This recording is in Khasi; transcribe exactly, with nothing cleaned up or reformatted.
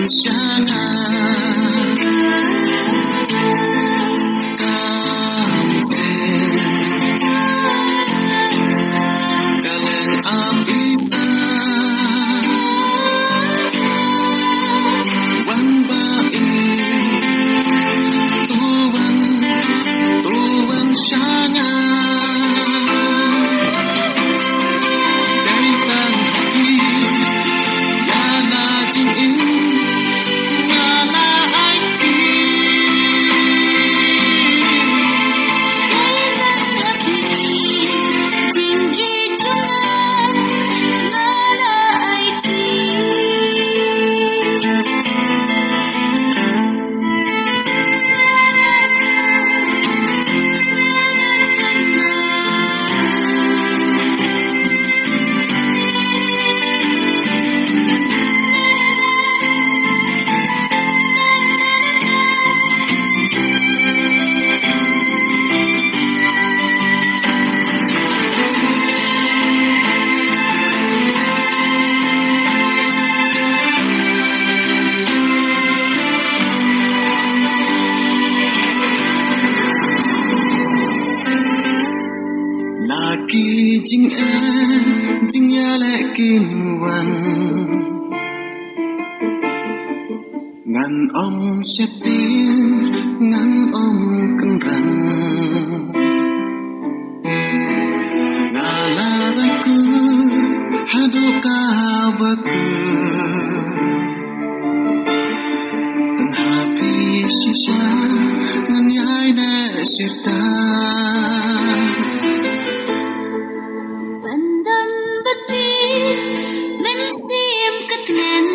Shana. Kamse. Kaleng abisa. Wan ba i. Tuan. Tuan shana. Dai tang i. Yana jing in. La ki jingeh jingïaleh kin wan. Ngan ym sheptieng, ngan ym kynran. Nga la rakut haduh kaba kut. Tang ha phi shisha ngan ïai neh shata. Ban don bad phi mynsiem ka tngen.